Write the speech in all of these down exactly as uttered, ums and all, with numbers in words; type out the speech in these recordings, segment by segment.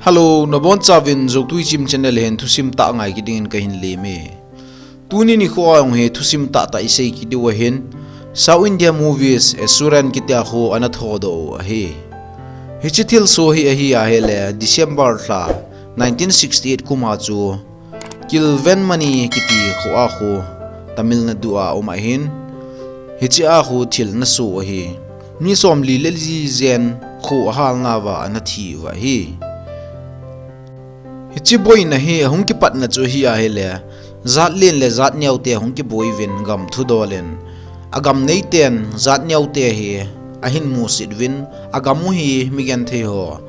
Hello, nabonchauvin Jotui Chim channel hin thusim tah ngai kit dingin kahin lem e. Tuni nikho a jong hi thusim tahtah isei kit diu ahin, South India movies Asuran kitia kho ana thodoh u ahi. Hiche thilsoh hi ahi ahile December lha nineteen sixty eight kum a chu Kilvenmani kiti kho a kho Tamil Nadu a um ahin, hiche a kho thil ana soh u ahi. Mi somli le li jen kho ahalnauva ana thi uva ahi. Hiche boina hi ahung kipatna chu ahi ahile, jatlen le jatneo te ahung kiboi uvin gam thudol in, agam neiten jatneo te hi ahin musit uvin, agam u hi migenthei ho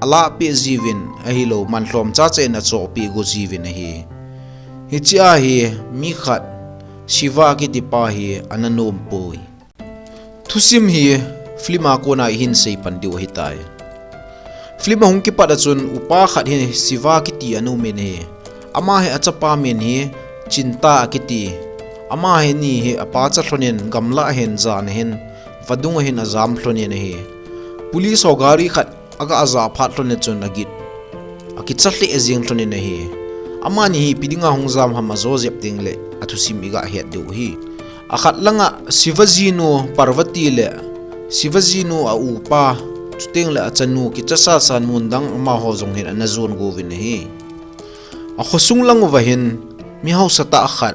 alahpeh jiuvin ahilou, manlhom chacha in achohpeh go jiuvin ahi. Hiche a hi mi khat Shiva kitipa hi ana nom poi. Thusim hi film a kona ihin seipan diu ahitai. Film ahung kipat a chun upa khat hi Shiva kiti ana um in ahi. Ama hi achapa min hi Chinta akiti. Ama hi ni hi apacha lhonin gamlah ahin, jan ahin, vadung ahin ajam lhonin ahi. Police ho gari khat aga ajah phat lhon chun agit akicha lheh jeng lhonin ahi. Amani hi ipi dinga hung jam ham ajo jep tengle athusim iga het diu ahi. Akhat langa Shiva jinu Parvati le Shiva jinu a upa, chutengle achanu kicha sasa nun dang amaho jong hin ana jon go uvin ahi. Akhosung lang uva hin mi haosa tah khat,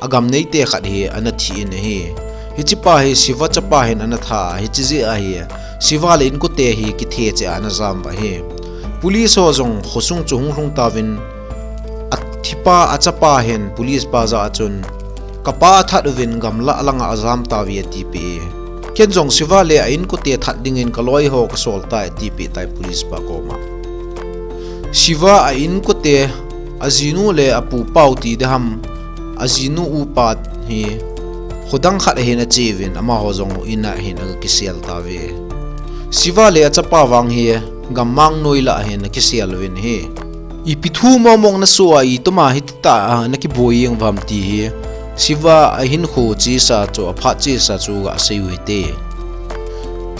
agam neite khat hi ana thi in ahi. Hichepa hi Shiva chapa hin ana tha a, hiche jeh a hi Shiva le inkote hi kithe cheh a ana jam uva ahi. Police ho jong khosung chu hung lhung tauvin, athipa achapa hin police pa jah a chun, kapa athat uvin gamlah langa ajam tauve atipeh e. Ken jong Shiva le a inkote that dingin kaloi ho kasol tai atipeh tai police pa koma. Shiva a inkote, ajinu le apupa u ti ding ham, ajinu upa hi khodang khat ahin ache uvin, amaho jong in a hin aga kisel tauve. Shiva le achapa vang hi gammang noi lah a hin akisel uvin ahi. Ipi thu mongmong nasoh a, ituma hititah a nakiboi jeng uvem ti hi Shiva ahinkho chesa chu, aphat chesa chu gasei u hite.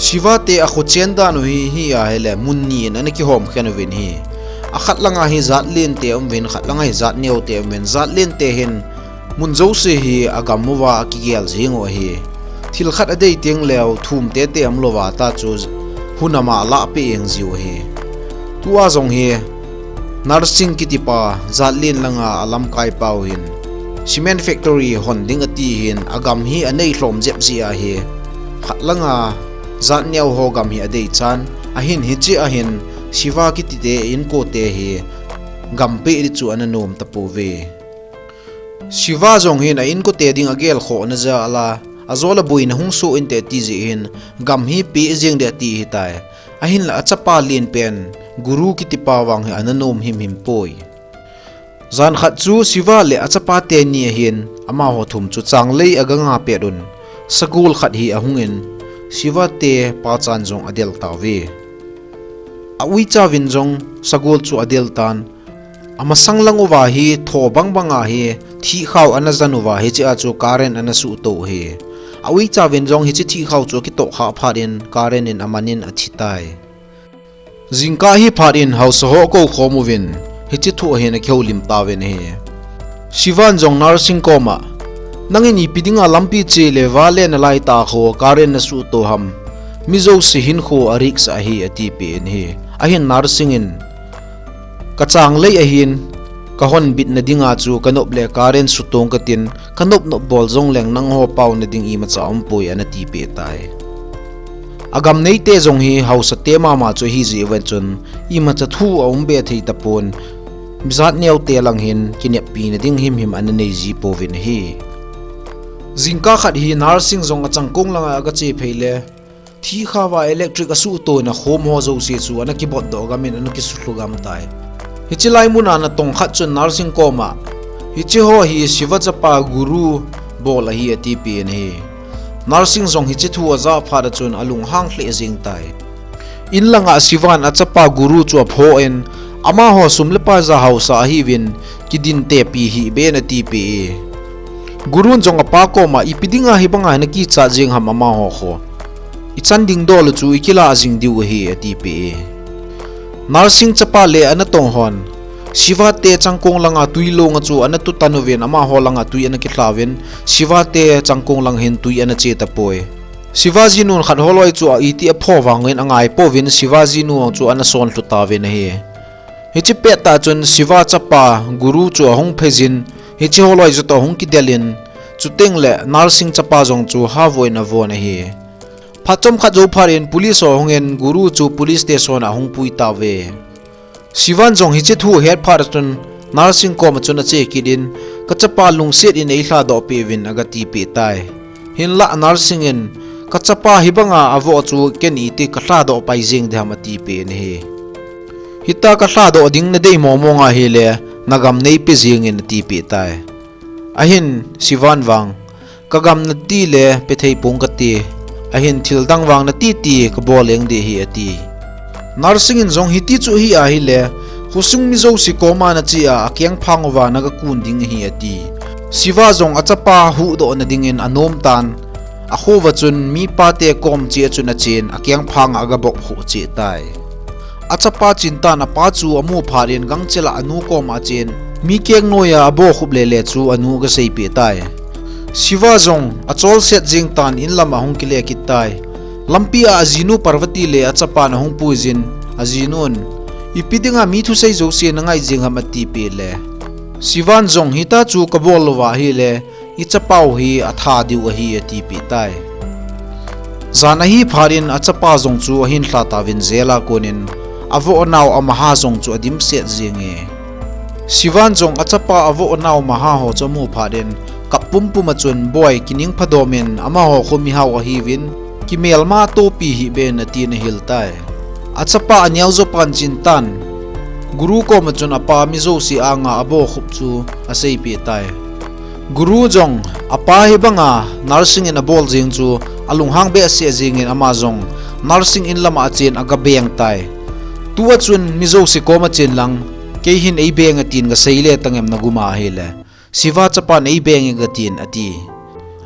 Shiva te akhochen dan u hi, hi ahile mun ni in ana kihom khen uvin ahi. Akhat langa hi jatlen te aum uvin, khat langa hi jatneo te aum uvin, jatlen te hin mun jouse hi agam uva akigel jeng u ahi. Thil khat adei tengleu thum tete umlouva ta chu hunam a alahpeh jeng jiu ahi. Tua jong hi Narsing kitipa jatlen langa alamkaipa u hin cement factory hon ding ati hin, agam hi anei lhom jep jeh ahi. Khat langa jatneo ho gam hi adei chan, ahin hiche a hin Shiva kiti te inkote hi gam peh ding chu ana nom tapouve. Shiva jong hin a inkote ding agelkhohna jal a, ajol a boina hung soh inte ati jeh hin gam hi peh jeng ding ati ahitai. Ahinla achapa lenpen Guru kitipa vang hi ana nom himhim poi. Jan khat chu Shiva le achapa teni ahin, amaho thum chu changlei aga nga pet un, sagol khat hi ahungin, Shiva te pachan jong adel tauve. A uichauvin jong sagol chu adel tan, amasang lang uva hi tho bangbang a hi thihkhao ana jan uva, hiche a chu current ana suhto u ahi. A uichauvin jong hiche thihkhao chu akitohkhah phat in current in amanin athitai. Jingkah hi phat in haosa ho akoukhom uvin, hiche thu ahin akihoulim tauvin ahi. Shivan jong Narsing koma, nangin ipi dinga lampi che le vale nalaitah a kho current nasuhto ham, mi jouse hinkho arisk ahi atipeh in ahi. Ahin Narsing in, kachanglei ahin, kahonbitna dinga chu kanop le current sutong katin, kanop nop bol jongleng nangho paona ding imacha aumpoi ana tipeh tai. Agam neite jong hi haosate mama chu ahijeh uva chun, imacha thu aumbe thei tapon, jatneo te lang hin kineppina ding himhim ana neiji pouvin ahi. Jingkah khat hi Narsing jong achangkong langa agache phei le, thihkhao va electric asuhto in akhom ho jouse chu ana kibotdoh gam in ana kisuhlhu gam tai. Hiche lai muna natong khat chun Narsing koma, hiche ho hi Shiva chapa Guru bol ahi atipeh in ahi. Narsing jong hiche thu ajah phat a chun alunghang lheh jeng tai. In langa Shivan achapa Guru chu aphoh in, amaho sum le pai ja haosa ahiuvin, kidintepi hih ben atipeh e. Gurun jong apa koma, ipi dinga hibanga nakichat jeng ham amaho kho, ichan dingdol u chu ikilah jing diu ahi atipeh e. Narsing chapa le anatong hon Siva te changkong langa twi longa chu anatutan uvin, amaho langa twi anakilha uvin, Siva te changkong lang hin twi anache tapoi. Siva jinun khat holoi chu a iti apho vangin angai pouvin, Siva jinu chu anason lhu tauvin ahi. Hiche pettah chun Siva chapa Guru chu ahung pheijin, hiche holoi jotoh ahung kidelin, chuteng le Narsing chapa jong chu havoin avon ahi. Phat chomkhat jou phat in police ho ahungin Guru chu police station a ahung pui tauve. Sivan jong hiche thu ahet phat chun Narsing koma chun ache kit in, kachapa lungset in eilhadoh peh uvin agatipeh tai. Hinlah Narsing in, kachapa hibanga avoh chu ken iti kalhadoh pai jeng diham atipeh in ahi. Hita kalhadoh ding nadei mongmong ahile, nagam neipe jengin atipeh tai. Ahin Sivan vang, kagam nati le pethei pong kati, ahin thildang vang nati ti kabol leng ding ahi ati. Narsing in jong hiti chu ahi ahile, khosung mi jouse koma nache a, akengphang uva nagakun ding ahi ati. Siva jong achapa huhdoh nadingin anom tan, akhouva chun mipa te kom cheh a chun achen, akengphang a agabop khoh cheh tai. Achapa Chintan apa chu amu phat in gangchel a anu koma achen, mi keng noiya abokhup lele chu anu agaseipeh tai. Siva jong acholset jeng tan inlam ahung kile kit tai. Lampi a ajinu Parvati le achapan ahung puijin, ajinun, ipi dinga mi thusei jouse nangai jeng ham atipeh le, Sivan jong hita chu kabol louva ahile, ichapau hi atha diu ahi atipeh tai. Jan ahi phat in achapa jong chu ahin lha tauvin jail a konin, avoh anao amaha jong chu adimset jenge. Sivan jong achapa avoh anao amaha ho chu amu phat in, kap pumpum a chun, boi, kining phadomin, amaho khu mihao ahiuvin, kimelma topi hih ben atin ahil tai. Achapa aneo jopan Chintan Guru koma chun apa mi jouse anga abokhup chu aseipeh tai. Guru jong apa hibanga Narsing in abol jeng chu alunghang behseh jengin ama jong Narsing inlama achen agabeng tai. Tua chun mi jouse koma chen lang, kei hin eibeng atin gasei le tangem naguma ahile, Siva chapan eibeng e gatin ati.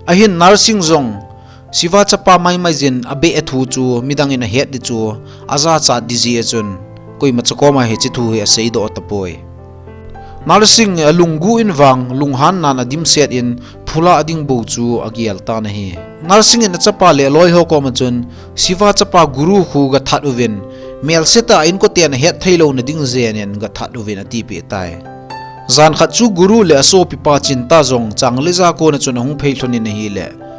Ahin Narsing jong Siva chapa maimai jin abeh a thu chu midang in ahet ding chu ajachat ding jeh a chun koimacha koma hiche thu hi aseidoh tapoi. Narsing alunggu in vang lunghan nan adimset in phula ading bou chu agel tan ahi. Narsing in achapa le aloi ho koma chun Siva chapa Guru khu gathat uvin, melsetah a inkoten ahet theilouna ding jenin gathat uvin atipeh tai. Jan khat chu Guru le asopipa Chinta jong chang le ja kona chun ahung phei lhonin ahile,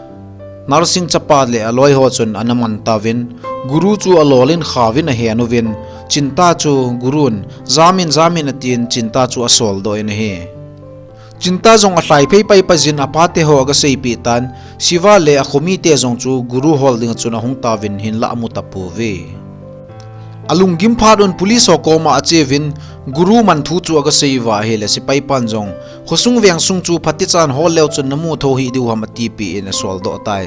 Narsing chapa le aloi ho chun ana man tauvin, Guru chu alolin khauvin ahen uvin, Chinta chu Gurun, jamin jamin atin Chinta chu asoldoh in ahi. Chinta jong alhai phei paipa jin apate ho agaseipeh tan, Siva le akhomite jong chu Guru hol dinga chun ahung tauvin hinlah amu tapouve. Alunggim phat un police ho koma acheuvin, Guru man thu chu agasei uva ahile sepaipan jong, khosung vengsung chu phatechan hol leu chun namu thou hih diu ham atipeh in asoldoh tai.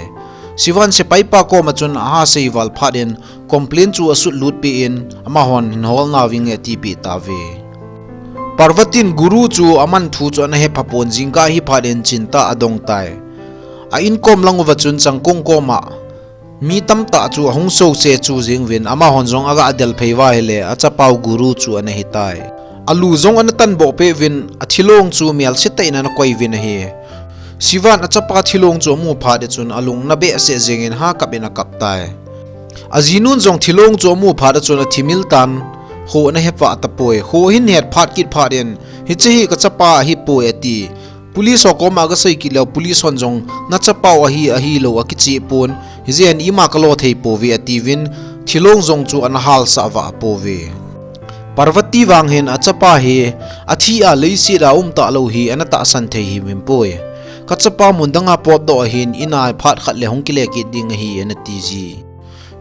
Sivan sepaipa koma chun aha seival phat in, complaint chu asutlut peh in, amahon hin hol nauvinge atipeh tauve. Parvatin Guru chu aman thu chu ana hepha pon, jingkah ahi phat in Chinta adong tai. A inkom lang uva chun changkong koma mi tamtah chu ahung soche chu jeng uvin, amahon jong aga del phei uva ahile achapau Guru chu ana hitai. Alu jong ana tanboh peh uvin, athilong chu melsetah in ana koi uvin ahi. Sivan achapa thilong chu amu phat a chun alungna behseh jengin ha kap in akap tai. Ajinun jong thilong chu amu phat a chun athimil tan, kho ana hepha tapoi. Kho ahin het phat kit phat in, hiche hi kachapa ahipoi ati. Police ho koma agasei kit leu, police hon jong, nachapau ahi, ahilou akicheh pon, hijeh in ima kalo thei pouve atiuvin, thilong jong chu ana halsah vah pouve. Parvati vang hin achapa hi athi a leiset a umtah lou hi ana tahsan thei hih uvin poi. Kachapa mun danga potdoh ahin, ina phat khat le hung kile kit ding ahi anati ji.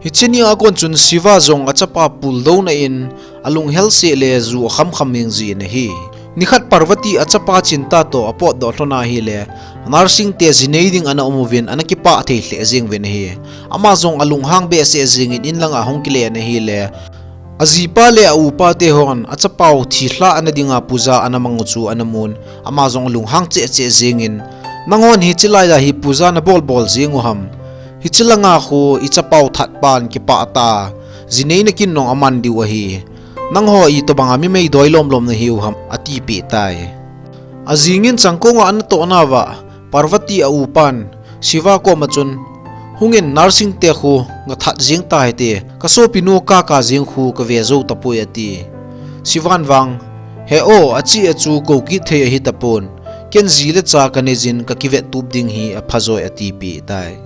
Hiche nia kon chun Siva jong achapa puldouna in alunghel seh le ju akhamkham jeng jin ahi. Nikhat Parvati achapa Chinta toh apotdoh lhona ahile, Narsing te jinei ding ana um uvin ana kipah thei lheh jeng uvin ahi. Ama jong alunghang behseh jengin inlanga hung kile in ahile, ajipa le aupa te hon achapau thilha ana dinga puja ana mang u chu ana mun, ama jong alunghang cheh cheh jengin, nanghon hiche laiya hi puja nabol bol jeng u ham? Hiche langa khu ichapau thatpan kipah ta, jinei nakin nong aman diu ahi. Nangho itobanga mi meidoi lomlom nahiu ham, atipeh tai. Ajingin changkonga anatoh nauva, Parvati a upan, Shiva koma chun, hungin Narsing te khu, ngathat jing tahite, kasopinu kaka jing khu kave jou tapoi ati. Shivan vang, he o, achi achu koukit thei ahitapon, ken ji le cha kaneijin kakivet tup ding hi aphajoi atipeh tai.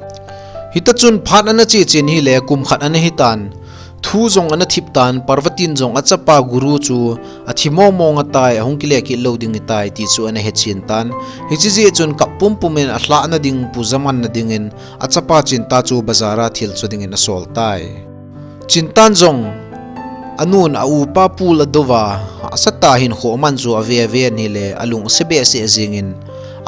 Hitachun phat anache chen hile kum khat anahitan, thu jong anathip tan, Parvatin jong achapa Guru chu athi mongmong atai, ahung kile kit lou ding ahitai ti chu anahechen tan. Hiche jeh chun kap pumpumin alhahna ding, puja manna dingin achapa Chinta chu bazar a thil cho dingin asol tai. Chintan jong anun a upa pul adouva, asatah hinkho aman chu ave ave in hile alung ase behseh jengin,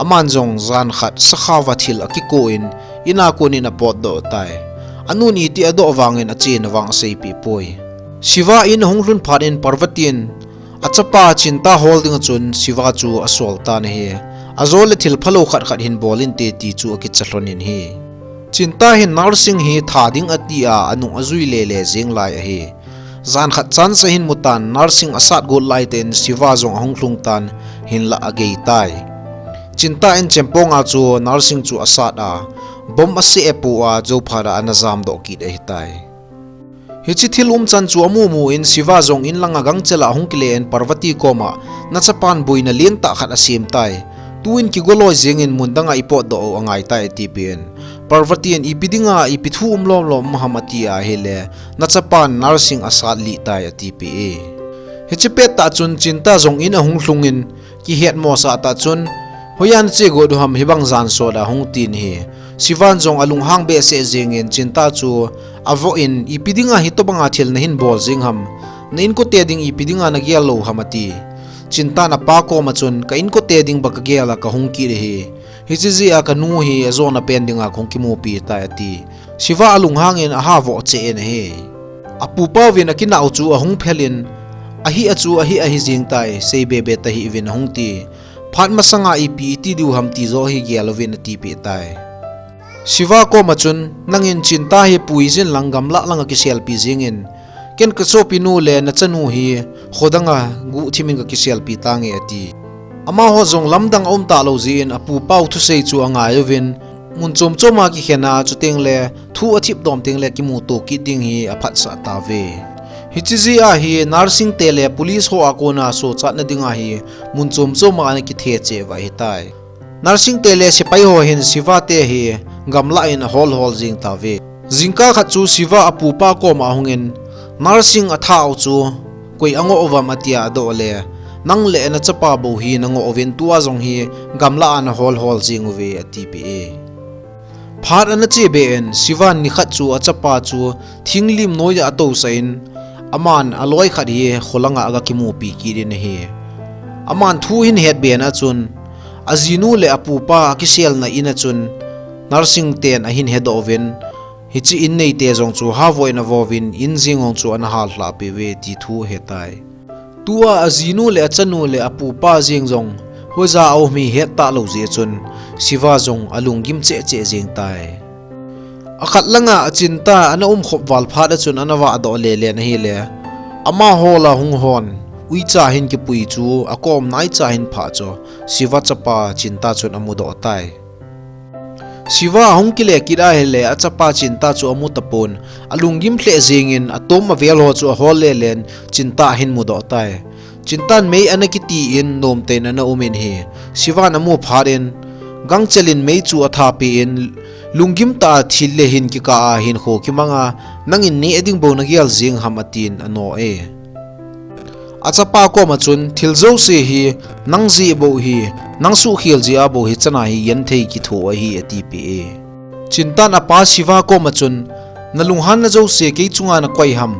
aman jong jan khat sakhaova thil akikoh in, in a konin apotdoh tai. Anun iti adoh vangin achena vang aseipeh poi. Shiva in ahung lhun phat in Parvatin achapa Chinta hol dinga chun Shiva chu asol tan ahi. Ajole thil phalou khat khat hin bol inte ti chu akicha lhonin ahi. Chinta hin Narsing hi tha ding atia anung ajui lele jeng lai ahi. Jan khat chance ahin mutan, Narsing asat got laitah in Shiva jong ahung lhung tan, hinlah agei tai. Chinta in chemponga chu Narsing chu asat a, bomb aseh apoh a, jou phat a ana jamdoh kit ahitai. Hiche thil umchan chu amu mu in Shiva jong in langa gangchel a ahung kile in Parvati koma, nachapan boina lentah khat asem tai. Tuin kigoloi jengin mun danga ipotdoh u angaitai atipeh in. Parvati in ipi dinga ipi thu um lomlom um ham atia ahile, nachapan Narsing asat lih tai atipeh e. Hiche pettah chun Chinta jong in ahung lhungin, kihetmosah tah chun, hoiya nache got u ham hibang jan sot a hung tin ahi. Shivan jong alunghang behseh jengin Chinta chu avoh in, ipi dinga hitobanga thil nahin bol jeng ham, na inkote ding ipi dinga nagel lou ham ati. Chintan apa koma chun, ka inkote ding ba kagel a kahung kit ahi. Hiche jeh a kanu hi ajona pen dinga kahung kimupi tai ati. Shiva alunghangin ahavoh cheh in ahi. Apupa uvin akinau chu ahung phelin, ahi a chu ahi ahi jeng tai, sei bebe tahih uvin ahung ti. Phat masanga ipi iti diu ham ti joh hi gel uvin atipeh tai. Shiva koma chun, nangin Chinta hi puijin lang gamlah langa kiselpi jengin, ken kasopinu le nachanu hi khodanga guhthimin kakiselpi tange ati. Amaho jong lamdang aum talou jeh in apupau thusei chu angai uvin, mun chom choma kikhen a, chuteng le thu athip dom teng le kimuto kit ding hi aphatsah tauve. Hiche jeh a hi Narsing te le police ho a kona sochatna dinga hi mun chom choma ana kithe cheh uva ahitai. Narsing te le sepai ho hin Shiva te hi gamlah in ahol hol jeng tauve. Jingkah khat chu Shiva apupa koma ahungin, Narsing athau chu koi angoh uvam atia adoh le, nang le nachapa bou hi nangoh uvin tua jong hi gamlah a nahol hol jeng uve atipeh e. Phat ana che be in, Shivan nikhat chu achapa chu thinglim noiya atousah in, aman aloi khat hi kholanga aga kimupi kit in ahi. Aman thu hin het be na chun, ajinu le apupa akiselna in a chun, Narsing ten ahin hedoh uvin, hiche in neite jong chu havoh in avouvin, in jeng jong chu ana hallhah peh uve ti thu ahetai. Tua ajinu le achanu le apupa jeng jong hoija aum hi het talou jeh chun, Shiva jong alunggim cheh cheh jeng tai. Akhat langa aChinta ana umkhop val phat a chun ana vahdoh lele in ahile, amaho la hung hon uicha hin kipui chu akom naicha hin phah chu Shiva chapa Chinta chun amudoh tai. Shiva ahung kile kit ahile achapa Chinta chu amu tapon, alunggim lheh jengin atom avel ho chu ahol lelen Chinta ahin mudoh tai. Chintan mei ana kiti in nomtah in ana umin ahi. Shivan amu phat in, gangchel in mei chu athapi in, lunggim tah a thil le hin kikah a hinkho kimanga, nangin neh ding bou nagel jeng ham atin anoh e. Achapa koma chun, thil jouse hi nang jeh bou hi, nang suhkhel jeh a bou hi chana hi genthei kitho ahi atipeh e. Chintan apa Shiva koma chun, nalunghanna jouse kei chunga nakoi ham?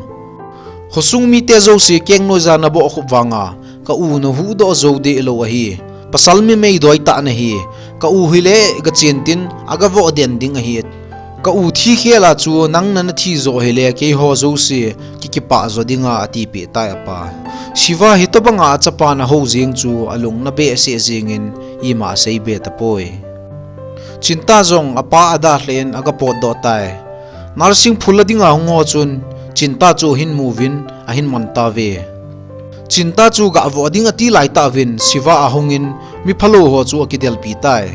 Khosung mite jouse keng noija nabohkhup vanga, ka u nahuhdoh jou dehlou ahi. Pasal mi meidoi tah nahi, ka u hile gachen tin agavoh den ding ahi. Ka u thi khel a chu nang nana thi joh hile keiho jouse kikipah jo dinga atipeh tai apa. Shiva hitobanga achapan ahou jeng chu alung ana behseh jengin ima asei be tapoi. Chinta jong apa adalhah in aga potdoh tai. Narsing phul a dinga hung ho chun Chinta chu ahin muvin ahin man tauve. Chinta chu gavoh ding ati laitah uvin Siva ahungin miphalou ho chu akidelpi tai.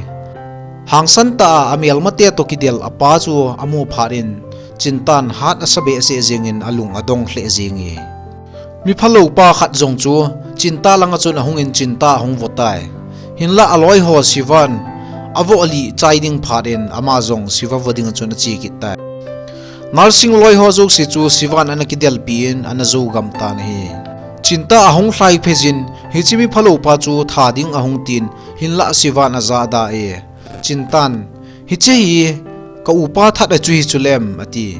Hangsan tah a amelmate toh kidel apa chu amu phat in Chintan hat asa behseh jengin alung adong lheh jenge. Miphalou pa khat jong chu Chinta langa chun ahungin Chinta ahung vo tai. Hinlah aloi ho Sivan avoh lih chai ding phat in ama jong Siva vo dinga chun ache kit tai. Nursing loi ho jouse chu Sivan ana kidelpi in ana jou gam tan ahi. Chinta ahung lhai phei jin hiche miphalou pa chu tha ding ahung tin hinlah Sivan ajahda e. Chintan, hiche hi ka upa that a chu hi chulem, ati.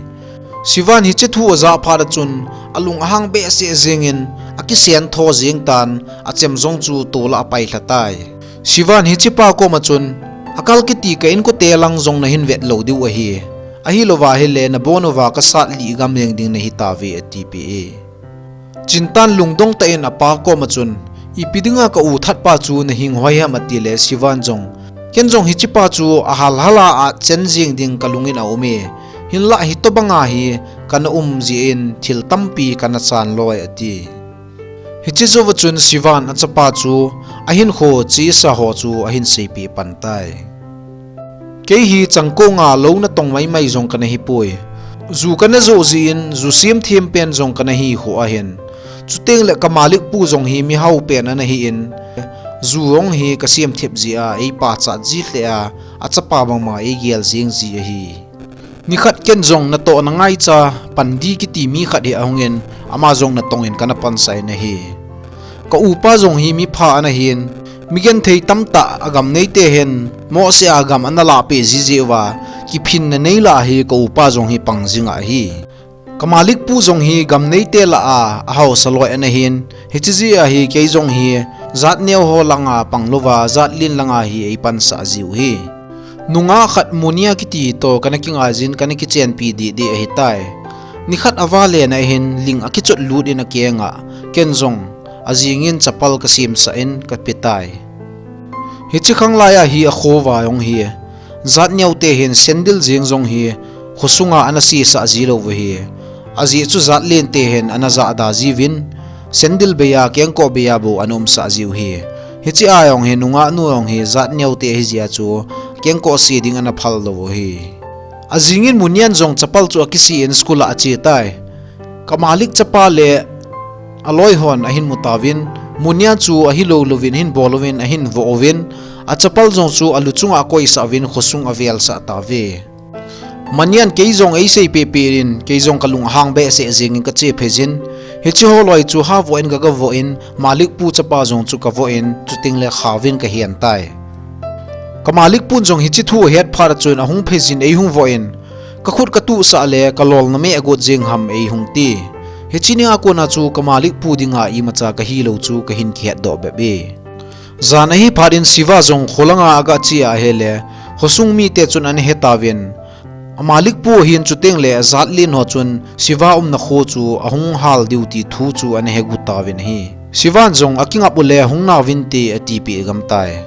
Sivan hiche thu ajah phat a chun alung ahang behseh jengin akisen tho jeng tan achem jong chu tola apai lha tai. Sivan hiche pa koma chun, akal kiti ka inkote lang jong nahin vet lou diu ahi. Ahilouva ahile nabon uva kasat lih gam jeng ding nahi tauve atipeh e. Chintan lungdong tah in apa koma chun, ipi dinga ka u that pa chu nahing hoi ham atile Sivan jong, ken jong hiche pa chu ahal hala achen jeng ding kalungin aume. Hinlah hitobanga hi kana um jeh in thil tampi kana chan loi ati. Hiche jouva chun Sivan achapa chu ahinkho chesa ho chu ahin seipeh pan tai. Kei hi changkonga lou natong maimai jong kana hipoi. Ju kana joh jeh in ju semthem pen jong kana hi kho ahin. Chutengle ka Malik pu jong hi mihao pen ana hin, ju jong hi kasemthep jeh a eipachat ji lheh a, achapa bangma eigel jeng ji ahi. Nikhat ken jong natohna ngaicha Pandi kiti mi khat hi ahungin, ama jong natongin kana pansah in ahi. Ka upa jong hi mipha ana hin, migenthei tamtah agam neite hin mohseh a gam ana lahpeh ji jeh uva, kiphinna nei lah a hi ka upa jong hi pang jing ahi. Ka Malik pu jong hi gam neite lah a ahaosa loi ana hin, hiche jeh a hi kei jong hi jat neo ho langa pang louva jat len langa hi eipansah jiu hi. Nungah khat Munia kiti toh kana kingaijin kana kichenpi dehdeh ahitai. Nikhat avale na hin ling akichot lut in akenga, ken jong ajingin chapal kasemsah in kape tai. Hiche khanglai a hi akhovah jong hi jat neote hin sandal jeng jong hi khosunga ana sesah ji lou uve. Ajeh chu jat lente hin ana jahda jiuvin, sandal beiya kengkoh beiya bou ana umsah jiu hi. Hiche a jong hi nungah nu jong hi jat neote ahijeh a chu kengkoh se ding ana phal lou uve. Ajingin Munian jong chapal chu akise in school a ache tai. Ka Malik chapa le aloi hon ahin mu tauvin, Munia chu ahilou louvin ahin bol uvin ahin vo uvin, achapal jong chu alu chunga akoisah uvin khosung avelsah tauve. Manian kei jong eiseipeh peh in, kei jong kalung ahang behseh jengin kache phei jin, hiche ho loi chu havoh in kaga voh in, Malik pu chapa jong chu kavoh in, chutengle khauvin kahen tai. Ka Malik pun jong hiche thu ahet phat a chun ahung phei jin eihung voh in, kakhut katuhsah le kalolna meh agot jeng ham eihung ti. Hiche nia kona chu ka Malik pu dinga imacha kahilou chu kahin kihetdoh bep e. Jan ahi phat in Siva jong kholanga agache ahile, khosung mite chun ana he tauvin, a Malik pu ahin chutengle ajat len ho chun Siva umna kho chu ahung hal diu ti thu chu ana hegu tauvin ahi. Sivan jong akingap u le hung nauvinte atipeh gam tai.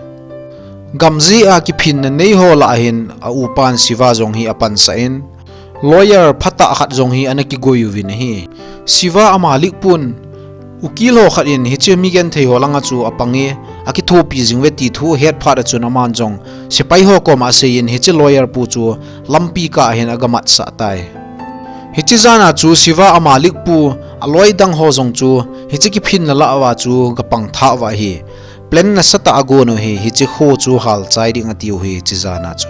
Gamji a kiphinna neiho lah a hin a upan Siva jong hi apansah in, lawyer phatah khat jong hi ana kigoi uvin ahi. Siva a Malik pun, ukil ho khat in hiche migenthei ho langa chu apang e, akithopi jing uve ti thu ahet phat a chun aman jong sepai ho koma aseiyin hiche lawyer pu chu lampi kah a hin agamatsah tai. Hiche jana chu Siva a Malik pu aloi dang ho jong chu hiche kiphinna lah uva chu gapang tha uva ahi. Plan nasatah agon u hi, hiche kho chu halchai ding atiu hi hiche jana chu.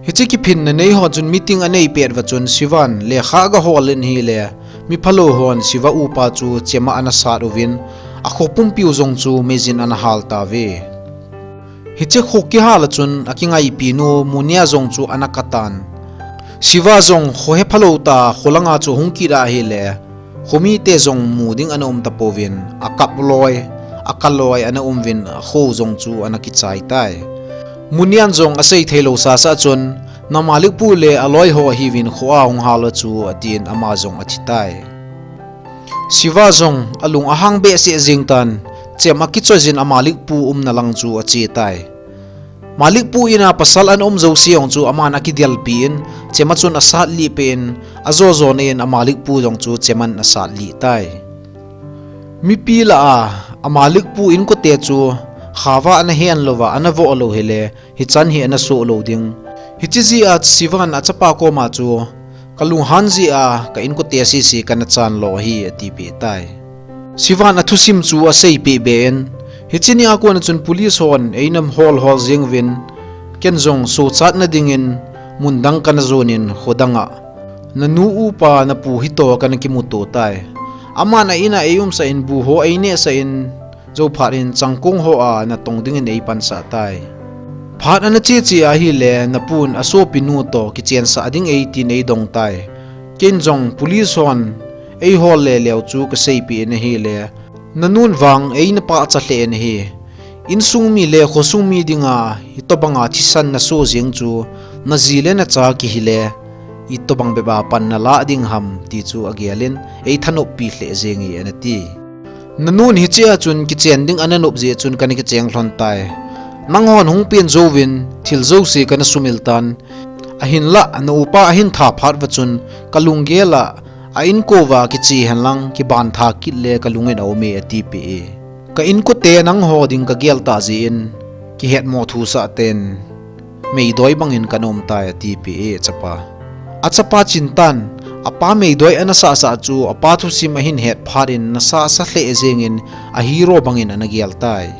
Hiche kiphinna neiho chun meeting anei pet uva chun Sivan lekha agahol in ahile, miphalou hon Siva upa chu chema ana sat uvin, akho pumpiu jong chu meijin ana hal tauve. Hiche kho kihal a chun akingaipi nu Munia jong chu ana katan. Siva jong kho hephalou tah kholanga chu hung kit ahile, khomite jong mu ding ana um tapouvin, akap loi, akal loi ana umuvin, akho jong chu ana kichai tai. Munian jong asei theilou sasa chun, na Malik pu le aloi ho ahiuvin kho a hung hal uva chu atin ama jong athi tai. Siva jong alung ahang behseh jeng tan, chem akichoi jin a Malik pu umna lang chu ache tai. Malik pu ina pasal ana um jouse jong chu aman akidelpi in, chema chun asat lih peh in, ajo jona in a Malik pu jong chu cheman asat lih tai. Mipi lah a, a Malik pu inkote chu, khaova ana hen louva, ana voh lou hile, hichan hi ana soh lou ding. Hiche jeh a Sivan achapa koma chu, ka lunghan jeh a, ka inkote sese kana chan lo ahi, atipeh tai. Sivan athusim chu aseipeh be in, hiche nia kona chun police hon eina hol hol jeng uvin, ken jong sochatna dingin, mun dang kana jon in kho dang a. Nanu upa napu hitoh kana kimuto tai. Aman a in a eiumsah in bu ho einehsah in, jou phat in changkong ho a natong dingin eipansah tai. Phat ana che che ahile, napun asopinu toh kichensah ding eitin eidong tai. Ken jong police hon eihol le leu chu kaseipeh in ahile, nanun vang eina pachat lheh in ahi. Insung mi le khosung mi dinga, hitobanga thisan naso jeng chu, naji le nacha kihi le, itobang bep a pan nalah ding ham, ti chu agel in, eithanoppi lheh jenge, ana ti. Nanun hiche a chun kichen ding ana nop jeh chun kana kicheng lhon tai. Nanghon hung pen jouvin, thil jouse kana sumil tan. Ahinlah, na upa ahin tha phat uva chun, ka lunggel a, a inko uva kiche henlang, kiban tha kit le ka lungin aume, atipeh e. Ka inkote nangho ding kagel tah jeh in, kihetmo thusah ten, meidoi bangin kana um tai, atipeh e, achapa. Achapa Chintan, apa meidoi ana sahsah chu, apa thusim ahin het phat in, nasahsa lheh jengin, a hero bangin ana gel tai.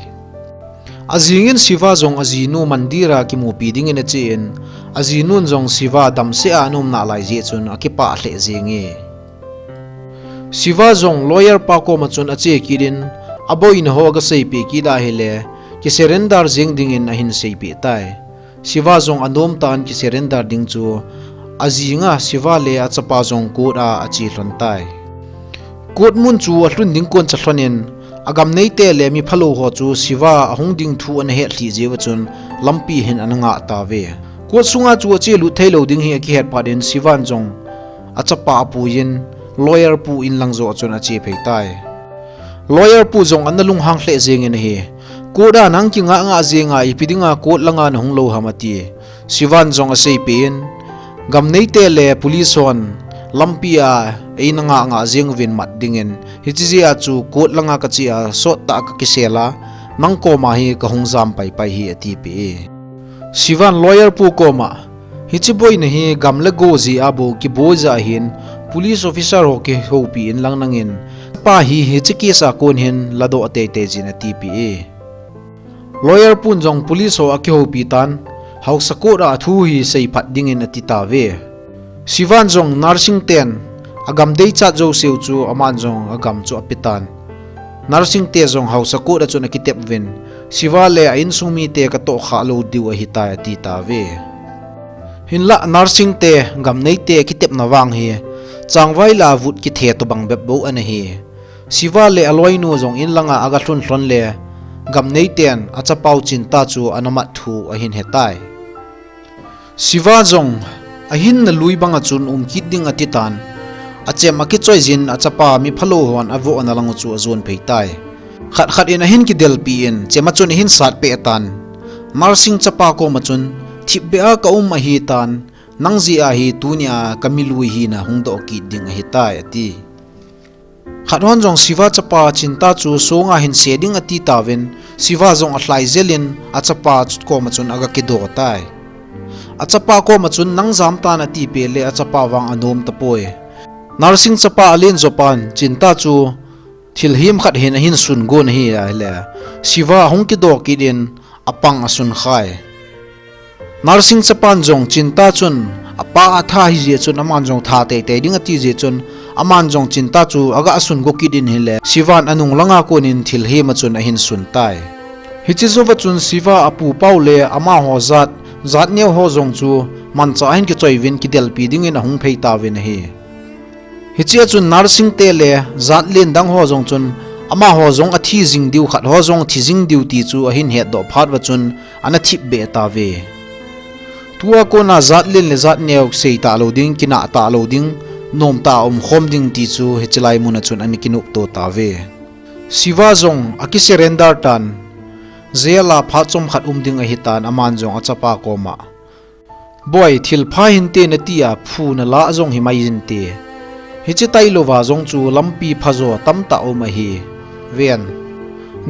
Ajing in Siva jong ajinu mandir a kimupi dingin ache in, ajinun jong Siva damsel a ana um nalai jeh chun akipah lheh jenge. Siva jong lawyer pa koma chun ache kit in, aboina ho agaseipeh kit ahile, kisurrender jeng dingin ahin seipeh tai. Siva jong anom tah in kisurrender ding chu, ajing a Siva le achapa jong court a ache lhon tai. Court mun chu alhun ding kon cha lhon in, agam neite le mi phalou ho chu Siva ahung ding thu ana het lhih jeh uva chun lampi hin ana ngah tauve. Court sunga chu ache lut thei lou ding hi akihet phat in Sivan jong achapa apuiyin lawyer pu in lang joh a chun ache phei tai. Lawyer pu jong ana lunghang lheh jengin ahi. Court a nang kingah ngah jenga ipi dinga court langa nahung lou ham ati. Sivan jong aseipeh in, gam neite le police hon lampi a eina ngah ngah jeng uvin mat dingin, hiche jeh a chu court langa kache a sottah a kakisel a, nang koma hi kahung jam paipai hi atipeh e. Sivan lawyer pu koma, hiche boina hi gam le go jeh a bou kiboi jeh ahin, police officer ho kihoupi in lang nangin, pa hi hiche case a kon hin ladoh teitei jin atipeh e. Lawyer pun jong police ho akihoupi tan, haosa court a athu hi seiphat dingin ati tauve. Sivan jong nursing ten agam deichat jouseu chu aman jong agam chu ape tan. Nursing te jong haosa court a chun akitep uvin, Siva le a insung mite katoh khah lou diu ahitai ati tauve. Hinlah nursing te gam neite kitepna vang hi, changvai lah a vut kithe tobang bep bou ana hi. Siva le aloinu jong in langa agalhun lhon le, gam neiten achapau Chinta chu ana mat thu ahin hetai. Siva jong ahinna lui banga chun um kit ding ati tan. Achem akichoi jin achapa mi phalou hon avohna lang u chu ajon phei tai. Khat khat in ahin kidelpi in chem a chun ahin satpeh tan. Nursing chapa koma chun, thipbeh a kaum ahitan, nang jeh a hi tunia kamilui hina hungdoh kit ding ahitai ati. Khat hon jong Siva chapa Chinta chu songa hin se ding ati tauvin, Siva jong alhai jel in achapa koma chun agakido tai. Achapa koma chun nang jamtan atipeh le achapa vang anom tapoi. Nursing chapa alen jopan Chinta chu thilhem khat hin ahin sun gon ahi ahile, Siva ahung kido kit in apang asun khai. Nursing chapan jong Chinta chun apa atha hijeh chun aman jong tha teitei ding ati jeh chun aman jong Chinta chu agasun go kit in hile Sivan anung langa konin thilhem a chun ahin sun tai. Hiche jouva chun Siva apupau le amaho jat, jatneo ho jong chu manchah ahin kichoi uvin kidelpi dingin ahung phei tauvin ahi. Hichea chun nursing te le jatlen dang ho jong chun amaho jong athi jing diu khat ho jong thi jing diu ti chu ahin hetdoh phat uva chun ana thipbeh tauve. Tua kona jatlen le jatneo seitah lou ding, kinah tah lou ding, nomtah a umkhom ding ti chu hiche lai muna chun ana kinopto tauve. Siva jong akisurrender tan, jail a phat chomkhat um ding ahitan aman jong achapa koma, Boi, thilpha hinte nati a, phu nalah jong himai jinte. Hiche tailouva jong chu lampi phajo tamtah um ahi. Ven.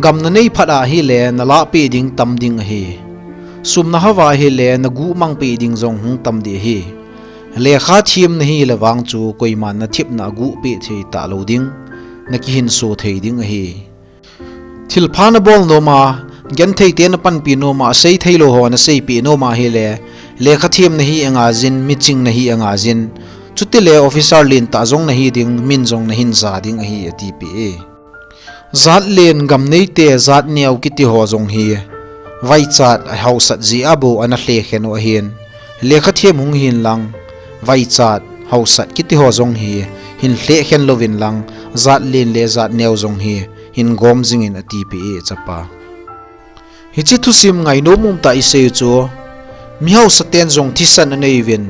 Gam nanei phat ahile nalahpeh ding tam ding ahi. Sum nahava ahile naguhmangpeh ding jong hung tam ding ahi. Lekha them nahile vang chu koiman nathepna aguhpeh thei talou ding, nakihinso thei ding ahi. Thilpha nabol noma, gentheite napanpi noma, aseitheilou ho naseipeh noma ahile, lekha them nahi angajin, miching nahi angajin, chutile officer lentah jong nahi ding, min jong nahin ja ding ahi, atipeh e. Jatlen gam neite jatneo kitiho jong hi, vaichat ahaosat jeh a bou ana lhekhen u ahin, lekha them hung hinlang, vaichat haosat kitiho jong hi, hin lhekhen louvin lang, jatlen le jatneo jong hi, hin gom jingin atipeh e chapa. Hiche thusim ngainom umtah isei u chu, mihaosaten jong thisan aneiuvin,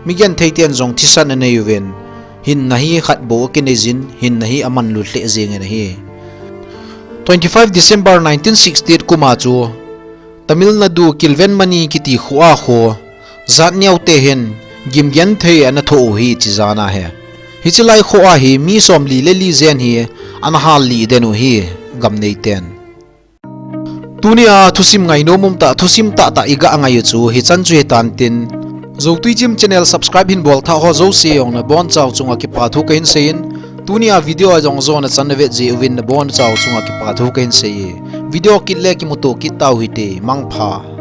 migentheiten jong thisan aneiuvin, hinna hi khat bou akineijin, hinna hi amanlut lheh jengin ahi. Twenty five December nineteen sixty eight kuma chu, Tamil Nadu Kilvenmani kiti kho a kho, jatneote hin, gimgenthei ana thoh u hi hiche jan ahi. Hiche lai kho a hi mi somli le li jen hi, ana hallih den u hi, gam neiten. Tunia thusim ngainom umtah, thusim tahtah iga ngai u chu hichan chu hitan tin. Zoutui Gym channel subscribe hin bolthah ho jouse jong nabonchau chunga kipa thu kahin seiyin. Tunia video a jong jona chan navet jeh uvin nabonchau chunga kipa thu kahin seiye. Video kit le kimuto kit tau hite, mangpha.